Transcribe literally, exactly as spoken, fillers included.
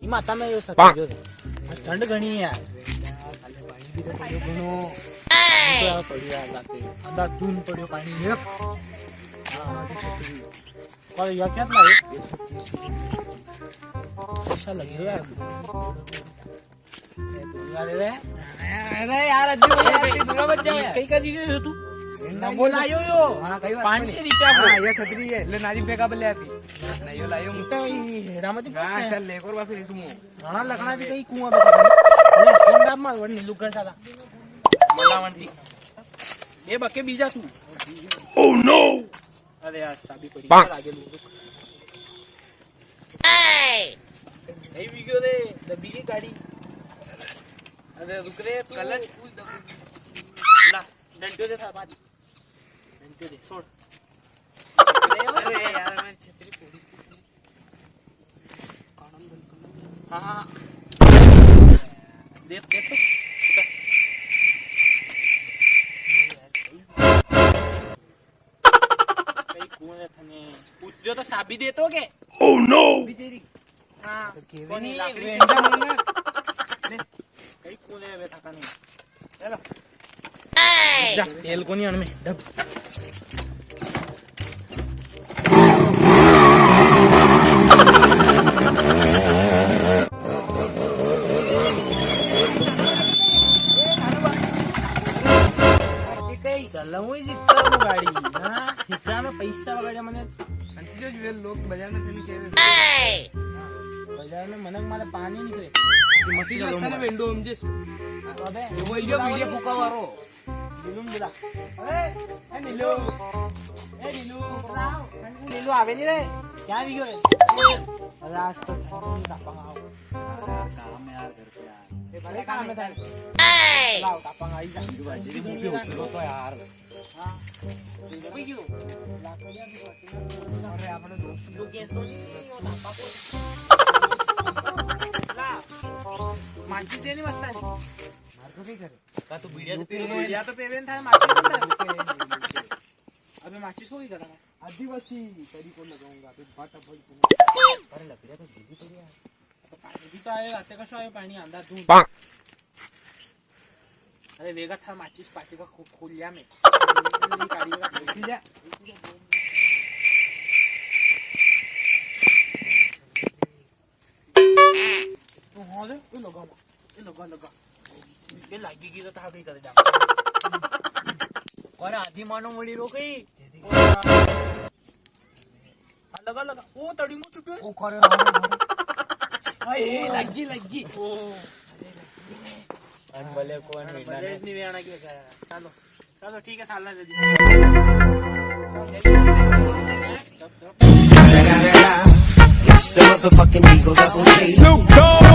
माता में यो सता गयो। ठंड घणी है यार। पानी भी तो पड़ियो घणो। तो यार पड़ियो यार लाते। अंदर धुन पड़ियो पानी। ये। हाँ, अभी छतरी। पर यार क्या लाए? अच्छा लगे यार। अरे यार, अज्जू, यार, तू दूरा मत जा यार। कई का दीजिए तू? ना बोला यो, यो। हाँ, कई बात पाँच सौ रुपया। हाँ, ये छतरी है। ले, नारी पे का बल्ले आती। नहीं, यो लायो। इतना ही हेड़ा मत हाँ, चल, ले, एक और बार फिर तुम। राणा लखना भी कहीं कुआं पे खड़ा है। अरे, फोन डाब मार, वरनी लुक कर साला। मलावंती। ये बके बीजा तू। Oh no! अरे यार, साबी पड़ी। आगे लुक। नहीं बिग्यो रे, दबी की गाड़ी। अरे रुक रे तू। कलच फुल दबी। ला, डंडो दे था बाजी। डंडो दे, छोड़। अरे यार, मेरी छतरी फोड़ी। हाँ, हाँ। देख, देख तो। कई कौन है थने? उतरियो तो साबी दे तो के? Oh no! हाँ। तो केवे कोनी नहीं, लाकड़ी से वेंडा मारना। ले। कई कौन है वे थका नहीं? चलो। जा, तेल कोनी अणमें, डब। चलाऊं ही जितना वो गाड़ी, हाँ, इतना में पैसा वगैरह मने। अंतिजो जी, वे लोग बाजार में थने कह रहे। बाजार में मनक मारे पानी निकले। मस्ती मस्ती करता है। वेंडो, हम जिस। अबे, वो ये वीडियो फुका वारो। नीलू ने बुला। अरे, ए नीलू। ए नीलू। नीलू आवे नहीं रे। क्या वीडियो है? अरे आज तो ठंड में तापंग आओ। काम है यार घर पे यार। ये बड़े काम है थारे। लाओ, तापंग आई जा। बाजी की मूवी उछलो तो यार। हाँ। कोई क्यों? अरे, आपने दोस्त तो कैसे नहीं हो, तापा को। ला। माचिस देने वास्ता नहीं। मार तो नहीं करे। का तू बीड़िया तो पी रहा है? बीड़िया तो पेवे था, माचिस तो था। अबे माचिस को ही करा। आदिवासी तरीको लगाऊंगा, अबे बाटा भाई को। अरे लकड़िया तो जीवी तो यार। तो पानी भी तो आए, रात का शो आए, पानी आंदा दूध। अरे वेगा था माचिस पाचे का खो-, खोल लिया मैं। ये गाड़ी का खोल लिया। तू हाँ ले, तू लगा, तू लगा, लगा। ये लागी की तो था कहीं कर जा। और आधी मानो मड़ी रो गई। हाँ, लगा, लगा। ओ, तड़ी मुँह चुके। ओ, करे, हाँ, हाँ, हाँ। ए, लगी, लगी। ओ। अन भले कौन अन भले नहीं आना क्या कह रहा है? चलो। चलो, ठीक है, सालना जल्दी। The motherfucking Eagle Double G. Snoop Dogg.